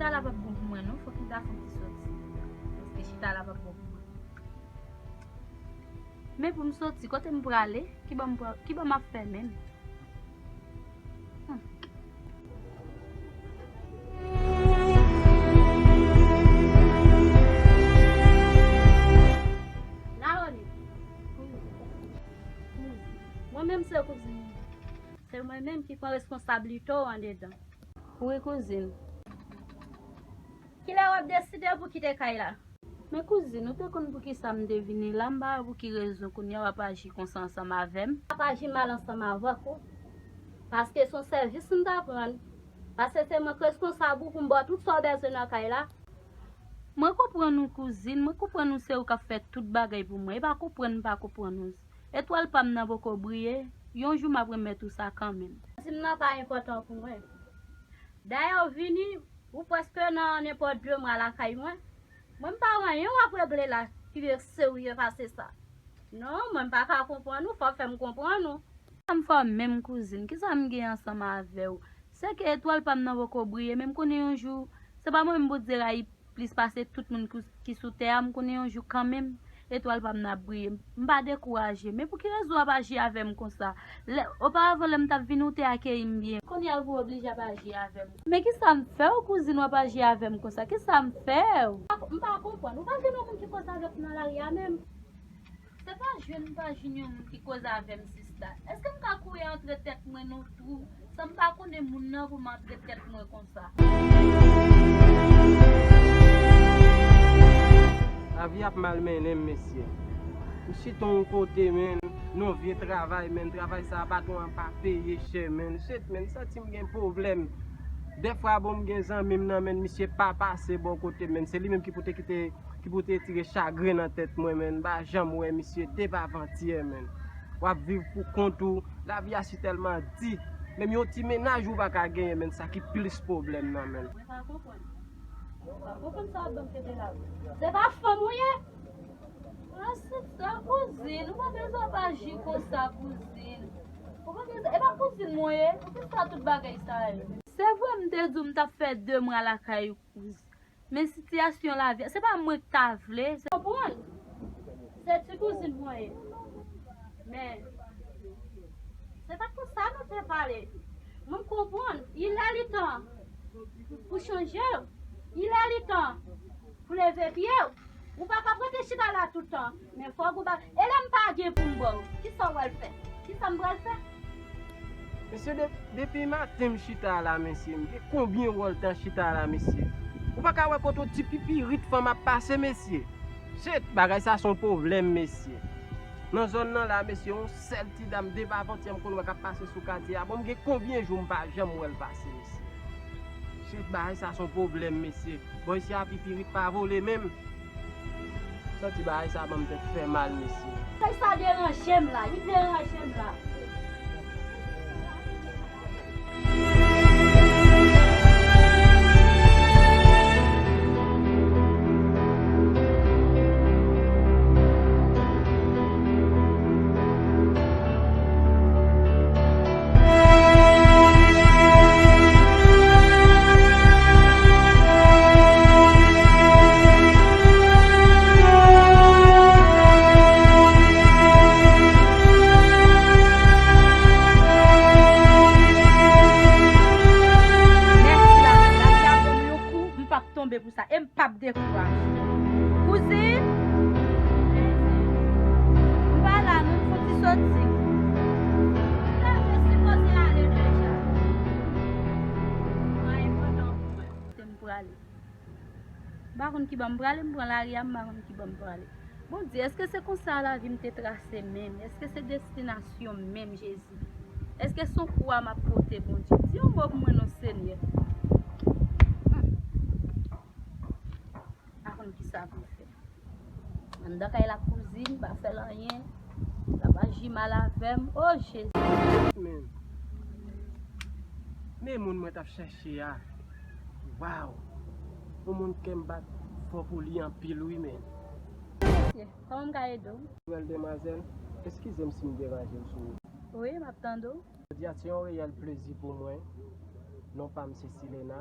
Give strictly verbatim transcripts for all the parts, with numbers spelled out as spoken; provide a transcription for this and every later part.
Chita la p ap bon pou mwen non, fòk m ta fè yon ti soti. Paske chita la p ap bon pou mwen. Men pou m soti, kote m prale? Ki bò m pra-, ki bò m ap fè menm? Hmm. Naomi. Mwen menm se kouzin. Se mwen menm ki pran responsablite w andedan. Wi, kouzin. Kilè w ap deside pou kite kay la? Men kouzin, ou te konn poukisa m te vini la, m pa wè pou ki rezon kounye a w ap aji konsa ansanm avè m. M ap aji mal ansanm avèk ou. Paske se yon sèvis m t ap rann. Paske se mwen k reskonsab ou pou m ba w tout sa w bezwen nan kay la. Mwen konprann ou kouzin, mwen konprann ou se ou k ap fè tout bagay pou mwen. E pa konprann m pa konprann ou. Etwal pa m nan poko briye, yon jou m ap remèt ou sa kanmenm. Di m nan pa enpòtan pou mwen. Dayè w vini, ou prèske nan nenpòt de mwa lakay mwen. Mwen m pa wè anyen w ap regle la ki serye pase sa. Non, mwen m pa ka konprann ou, fò w fè m konprann ou. Sa m fè w menm kouzin, kisa m gen ansanm avè w? Se ke etwal pa m nan poko briye, men m konnen yon jou, se pa mwen menm Bondye rayi plis pase tout moun ki, ki sou tè a, m konnen yon jou kanmenm, etwal pa m nan ap briye. M pa dekouraje. Men pou ki rezon w ap aji avè m konsa? Lè, oparavan, lè m t ap vini, ou te akeyi m byen. Kounye a, ou oblije ap aji avè m. Men kisa m fè w, kouzin, w ap aji avè m konsa? Kisa m fè w? M pa konprann. Ou pa jwenn yon moun ki koze avèk ou nan lari a menm? Se pa jwenn m pa jwenn yon moun ki koze avè m, sista. Èske m ka kouri antre tèt mwen nan twou san m pa konnen moun nan pou m antre tèt mwen konsa? Lavi ap malmennen m, mesye. M chita yon kote, menn, nan yon vye travay, menn. Travay sa a, patwon an pa peye chè, menn. Shit, menn, m santi m gen pwoblèm. Dèfwa, bon, m gen zanmi m nan, menn, misye pa pase bò kote m, menn. Se li menm ki pou te kite ki pou te retire chagren nan tèt mwen, menn. M pa janm wè misye depi avantyè, menn. W ap viv pou kont ou. Lavi a si tèlman di. Menm yon ti mennaj ou pa ka genyen, menn. Sa ki plis pwoblèm nan, menn. Mwen pa konprann. Mwen pa konprann sa w ap ban m tete la. Se pa fanm ou ye? Ah, se sa, kouzin. Ou pa bezwen ap aji konsa, kouzin. Ou pa bezwen, e pa kouzin mwen ye? Poukisa tout bagay sa yo? Se vre, m te di w m t ap fè de mwa lakay ou, kouzin. Men sitiyasyon lavi a, se pa mwen k ta vle, se... Konprann? Se ti kouzin mwen ye. Men, se pa pou sa nou te pale. Mwen, m konprann, il est le temps pou chanje w. Il est le temps pou leve pye w. Ou pa ka rete chita la tout tan. Men fòk ou ba, e lè m pa gen pou m ba w, kisa w pral fè? Kisa m pral fè? Mesye, de-, depi maten m chita la, mesye. M gen konbyen wòl tan chita la, mesye? Ou pa ka wè kote yon ti pipirit fanm ap pase, mesye? Shit, bagay sa se yon pwoblèm, mesye. Nan zòn nan la, mesye, yon sèl ti dam depi avantyè m konn wè k ap pase sou katye a. Bon, m gen konbyen jou m pa janm wè l pase, mesye? Shit, bagay sa se yon pwoblèm, mesye. Bò isi a pipirit pa vole menm. Santi bagay sa ban m tèt fè mal, mesye. Bagay sa deranje m la, li deranje m la. Mèsi, lavi a ban m yon kou, m p ap tonbe pou sa. E m p ap dekouraje. Kouzin, m pa la non, m fouti soti. Mwen sipoze ale deja. Mwen enpòtan pou mwen. Kote m prale? M pa konn ki bò m prale, m pran lari a, m pa konn ki bò m prale. Bondye, èske se konsa lavi m te trase menm? Èske se destinasyon m menm, Jezi? Èske se yon kwa m ap pote, Bondye? Di yon mo pou mwen non, Senyè. Hmm. Pa konn kisa pou m fè. Anndan kay la kouzin, pa fè l anyen. L ap aji mal avè m. O Jezi. Men, men moun mwen t ap chèche a. Waw. Yon moun kè m bat fò pou li anpil wi, men. Mesye, kòman m ka ede w? Bèl demwazèl, eskize m si m deranje w sou wout. Wi, m ap tande w. Jodi a se yon reyèl plezi pou mwen. Non pa m se Silena.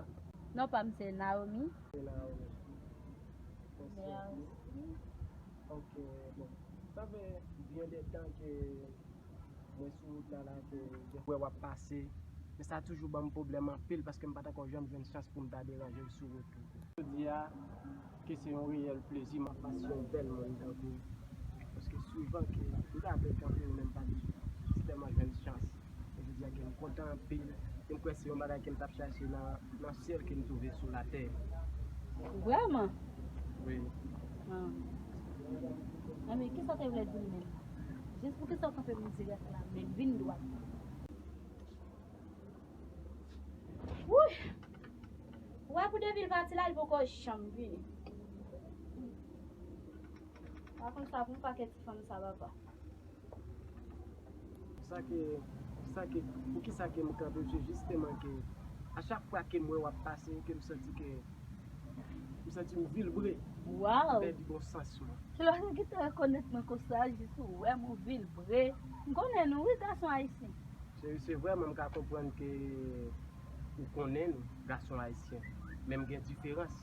Non pa m se Naomi. Se Naomi. Naomi. Ok, bon. Sa fè byen de tan ke mwen sou wout la la ke gen fwa w ap pase. Men sa toujou ban m pwoblèm anpil paske m pa t ankò janm jwenn chans pou m ta deranje w sou wout ou. Jodi a, ke se yon reyèl plezi m ap pase yon bèl moun tankou w. Paske souvan ke m ta vle kanpe ou men m pa t jistèman jwenn chans. Jodi a ke m kontan anpil. E m kwè se yon bagay ke m t ap chache nan, nan syèl ke m twouve sou latè. Vrèman? Wi. Ah. Anben, kisa w te vle di m menm? Jis poukisa w kanpe m dirèk la, men vin dwat? Wouy! Ou wè pou depi l pati la, li poko janm vini. Pa konn sa pou m pa kè ti fanm sa papa. Sa ke, sa ke, poukisa ke m kanpe w, se jisteman ke a chak fwa ke m wè w ap pase, ke m santi ke, m santi w vilbre. Waw! Pèdi bon sans mwen. Kilè w te gentan rekonèt mwen konsa, jis ou wè m ou vilbre. M konnen nou wi, gason ayisyen. Se, se vrèman m ka konprann ke ou konnen nou, gason ayisyen. Men m gen diferans.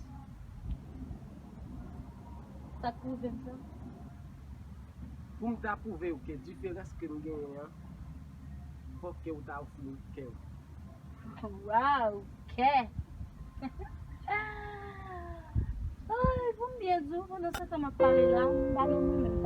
Sa k pwouve m sa? Pou m ta pwouve w ke diferans ke m genyen an, fòk ke w ta ofri m kè w. Waw, kè! Ay, pou m byen di w, pandan se tan m ap pale la, m pa nan mwen menm.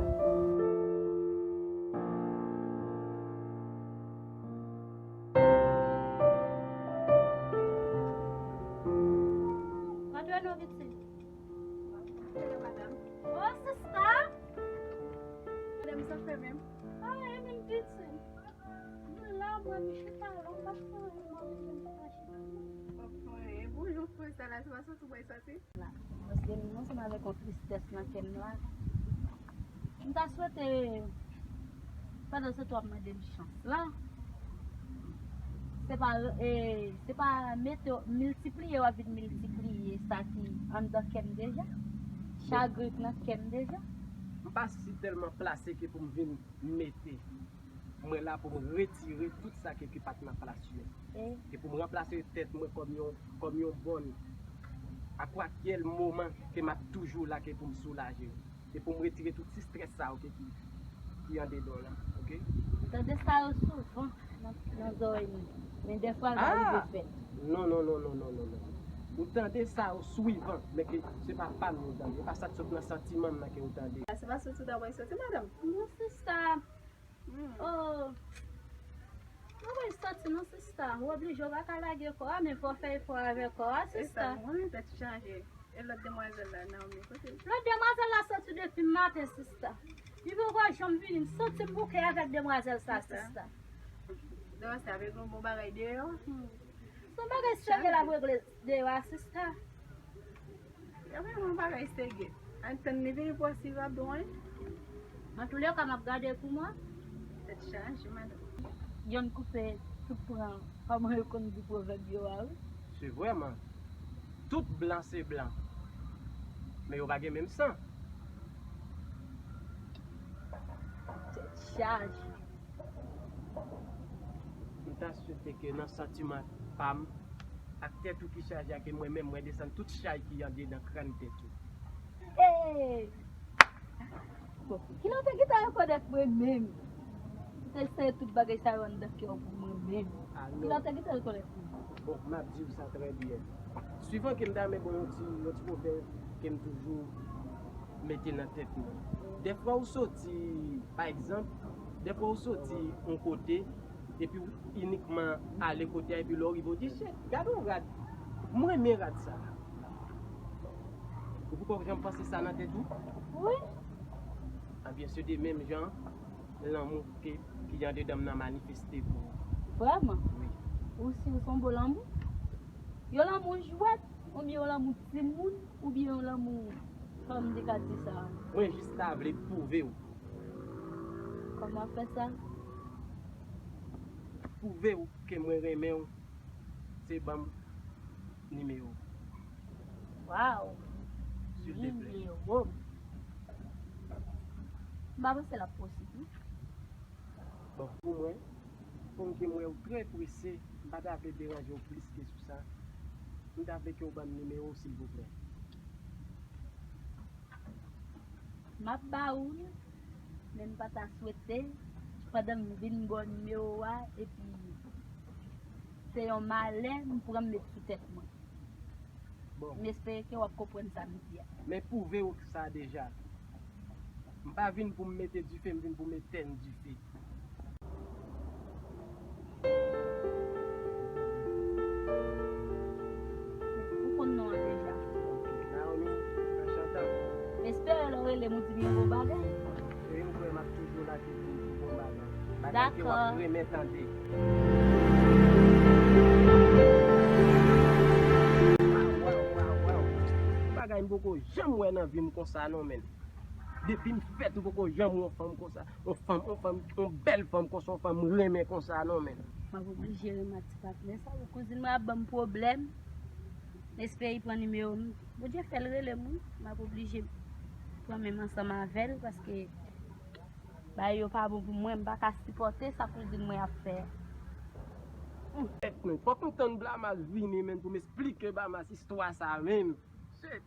Antre non, pitit. Oh, sista! Madanm, sa fè menm? Ah, e menm pitit. Mwen la, mwen, m chita la, m pa t fè anyen, m ap vin pa chita. M ap fè anyen. Bonjou, frè, sa la, se pa soti w bay soti? La. Paske m ansanm avèk yon tristès nan kè m la. M ta swete, pandan se tan w ap mande m chans la, se pa, e, se pa mete, miltipliye w ap vin miltipliye sa ki anndan kè m deja, chagren k nan kè m deja. M pa si tèlman plase ke pou m vin mete. Mwen la pou m retire tout sa ke, ki pa t nan plas yo. E Ke pou m ranplase tèt mwen kòm yon, kòm yon bòn. A kwakyèl moman ke m ap toujou la ke pou m soulaje w. E pou m retire tout ti strès sa yo ke ki, ki andedan w la. Oke? M tande sa yo souvan nan, nan zòrèy mwen. Men dèfwa l pa rive fèt. Non, non, non, non, non, non, non. Ou tande sa yo souvan, men ke se pa pa m ou tande. E pa sa k sot nan santiman m nan ke ou tande. Se pa soti w ta bay soti, madanm? Non, sista. Oh. Mwen bay soti non, sista. Ou oblije, ou pa ka lage kò a, men fò w fè efò avèk kò a, sista. Mwen tèt chaje. E lòt demwazèl la, Naomi, kote l? Lòt demwazèl la soti depi maten, sista. Li poko janm vini. M santi m bouke avèk demwazèl sa, sista. Dòs, avèk yon bon bagay deyò. Se yon bagay serye l ap regle deyò a, sista. Avèk yon bagay serye. Ann tann li vini pou si va bon, wi. Antoulèka, m ap gade pou mwen. Tèt chaje, madanm. Yonn koupe tout pran. Kòman yo konn di pwovèb yo a, wi. Se vrèman. Tout blan se blan. Men yo pa gen menm san. Tèt chaje. M ta swete ke nan santiman pa m, ak tèt ou ki chaje a, ke mwen menm mwen desann tout chay ki andedan kràn tèt ou. Hey! Bon, kilè w te gentan rekonèt mwen menm? Ou te sere tout bagay sa yo anndan kè w pou mwen menm. Kilè w te gentan rekonèt mwen? Bon, m ap di w sa trè byen. Swivan ke m ta renmen bon yon ti, yon ti pwovèb ke m toujou mete nan tèt mwen. Dèfwa ou soti, pa egzanp, dèfwa ou soti yon kote, epi w inikman ale kote a, epi lè w rive, w di, "Shit, gade yon rad. Mwen renmen rad sa." Ou poko janm panse sa nan tèt ou? Wi. Ebyen, se de menm jan, lanmou ke, ki andedan m nan manifeste pou ou. Vrèman? Wi. Ou si ou se yon bon lanmou? Yon lanmou jwèt, oubyen yon lanmou timoun, oubyen yon lanmou, kòman m te ka di sa? Mwen jis ta vle pwouve w. Kòman w ap fè sa? Pwouve w ke mwen renmen w, se ban m nimewo. Waw! Silteplè. Nimewo m. M pa panse l ap posib, non. Bon, pou mwen, pou m ke m wè w trè prese, m pa ta vle deranje w plis ke sou sa. M ta vle ke w ban m nimewo w, silvouplè. M ap ba ou l, men m pa ta swete, pandan m vin ba w nimewo a, epi se yon malè m pran m met sou tèt mwen. Bon. M espere ke w ap konprann sa m di a. Men pwouve w sa deja. M pa vin pou m mete dife, m vin pou m etèn dife. Ou konn non an deja. Ok, Naomi, anchanta. M espere lè w rele m ou di m yon bon bagay. Cheri, ou kwè m ap toujou la ki pou m di bon bagay. Bagay ke w ap renmen tande. Dakò. Waw, waw, waw, waw. Bagay m poko janm wè nan vi m konsa non, menn. Depi m fèt, m poko janm wè yon fanm konsa. Yon fanm, yon fanm, yon bèl fanm konsa, yon fanm renmen konsa non, menn. M ap oblije renmen ak ti patnè sa, wi, kouzin mwen ap ban m pwoblèm. M espere li pran nimewo m. Bondye fè l rele m, wi. M ap oblije pran menm ansanm avè l, paske bagay yo pa bon pou mwen, m pa ka sipòte sa kouzin mwen ap fè. Tèt mwen, fòk m tann Blamas vini, menn, pou m esplike Blamas istwa sa, menn. Shit.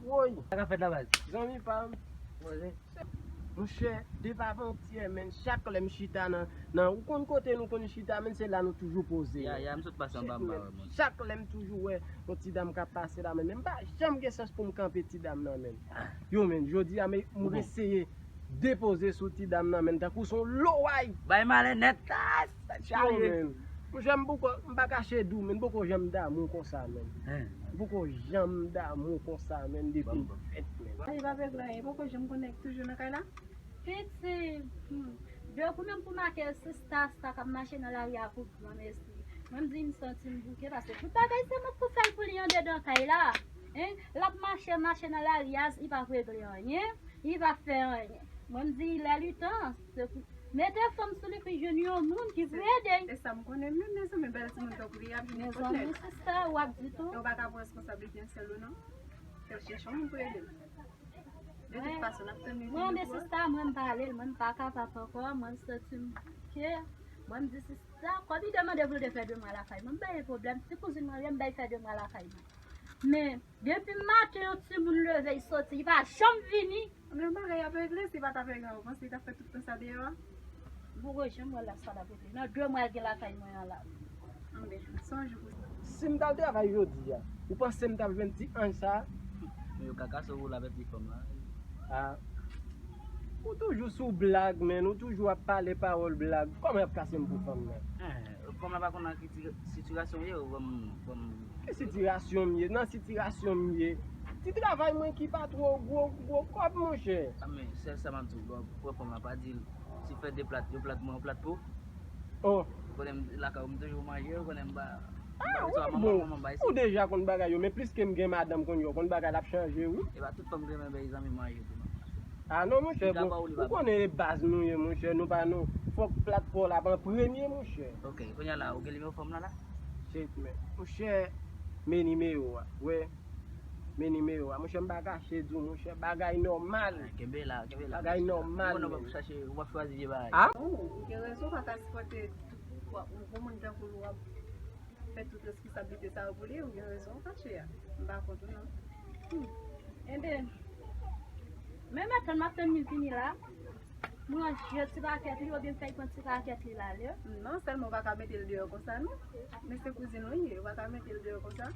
Woy. Sa k ap fèt la, baz? Zanmi pa m. Poze. Monchè, depi avantyè, menn, chak lè m chita nan, nan, ou konn kote nou konn chita, menn, se la nou toujou poze. Ya, ya, m sot pase anba, m pa wè moun. Chak lè m toujou wè yon ti dam k ap pase la, menn, men m pa janm gen chans pou m kanpe ti dam nan, menn. Yo, menn, jodi a, men, m reseye depoze sou ti dam nan, menn, tankou se yon loway. Bay malè nèt. Yo, menn. Monchè, m poko, m pa kache di w, menn, m poko janm damou konsa, menn. M poko janm damou konsa, menn, depi m fèt, menn. Ay, pa regle anyen, poko janm konnen toujou nan kay la? Pitit, hmm. Depi menm pou make sista, sista k ap mache nan lari a pou granmèsi. Mwen, m di, m santi m bouke, paske tout bagay se mwen k pou fè l pou li andedan kay la. Hein? L ap mache, mache nan lari a, li p ap regle anyen, li p ap fè anyen. Mwen, m di, il est le temps. Se pou mete fanm sou li pou l jwenn yon moun ki pou ede l. E sa m konnen, men mezanmi, bèl timoun tankou li ap vin nenpòt lè. Mezanmi, sista, w ap di tou. E w pa ka pran responsablite an sèl ou, non. Fè l chèche yon moun pou ede l. De tout fason, n ap tann li vini pou. Mwen, men sista, mwen, m pale l, mwen, m pa kapab ankò, mwen, m santi m ke, mwen, m di sista, kòm li demande pou l te fè de mwa lakay mwen, m pa gen pwoblèm. Si kouzin mwen ye, m bay fè de mwa lakay mwen. Men, depi maten, yon timoun leve, li soti, li pa janm vini. Men bagay ap regle, si pa t ap regle, ou panse li t ap fè tout tan sa deyò a? M poko janm wè l la sa l ap regle. Nan de mwa l gen lakay mwen an la. Anben, se yon jou pou sa. Si m t al travay jodi a, ou panse m t ap jwenn ti anj sa a? Men yo ka kase w pou l avèti fanm la. A. Ou toujou sou blag, menn. Ou toujou ap pale pawòl blag. Kòman y ap kase m pou fanm nan? Hein, fanm la pa konn nan ki ti, sitirasyon w ye, ou ban m, ban m. Ki sitirasyon m ye? Nan sitirasyon m ye. Ti travay mwen ki pa twò gwo, gwo kòb, monchè. A, men, sèl sa m ap di w, bon, pran fanm la, pa di l. Si fè de plat, yon plat mwen, yon plat pou ou. Oh. Ou konnen m lakay ou, m toujou manje, ou konnen m pa, m pa resevwa manman, manman bay. Ou deja konn bagay yo, men plis ke m gen madanm kounye a, ou konn bagay la ap chanje, wi. E pa tout fanm ki renmen bay zanmi manje tou, non. A non, monchè, bon, ou konnen e baz nou ye, monchè, nou pa nou. Fòk plat pa w la an premye, monchè. Ok, kounye a la, ou gen nimewo fanm nan la? Shit, men. Monchè, men nimewo a, wè. Men nimewo a. Monchè, m pa kache di w, monchè, bagay nòmal. Kenbe la, kenbe la. Bagay nòmal, men. Ou konnen w ap chache, w ap chwazi vye bagay. A? Ou gen rezon, w pa ka sipòte tout, yon gwo moun tankou l, w ap fè tout responsablite sa yo pou li, ou gen rezon, w kache a. M pa kont ou, non. Hmm. Enben, men m ap tann, m ap tann li vini la. Mwen jwe ti rakèt li, oubyen fè l pran ti rakèt li l ale. Non, sèlman w pa ka mete l deyò konsa, non. Men se kouzin ou ye, w pa ka mete l deyò konsa.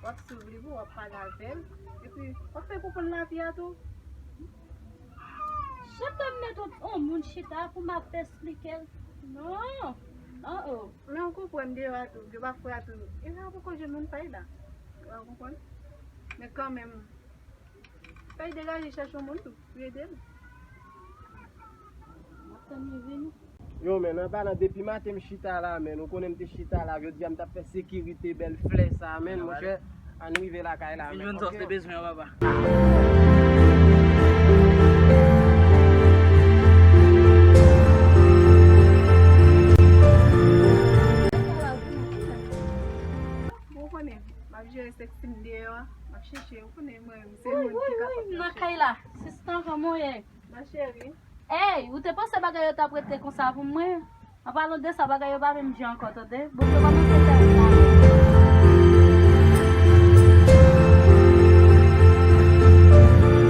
W ap swiv li pou w ap pale avè l. Epi, w ap fè l konprann lavi a tou. Chak lè m mete yon moun chita pou m ap esplike l. Non. Oh, oh. Men w konprann deyò a tou, deyò a tou. E la, w poko jwenn moun pay la. Ou konprann? Men kanmenm, fè l degaje chèche yon moun tou, pou ede l. M ap tann li vini. Yo, men, anba la, depi maten m chita la, men, ou konnen m te chita la, jodi a m t ap fè sekirite bèl flè sa, men, monchè, ann rive lakay la, men, ok. Vin jwenn sa w te bezwen an, papa. Bon, ou konnen, m ap jere sèks m deyò a, m ap chèche, ou konnen mwen, se moun ki kapab nan kay la. Sista, kòman w ye? Ma chérie. Ey, ou te panse bagay yo t ap rete konsa pou mwen? An palan de sa, bagay yo pa menm jan ankò, tande. Bon, yo kòmanse fè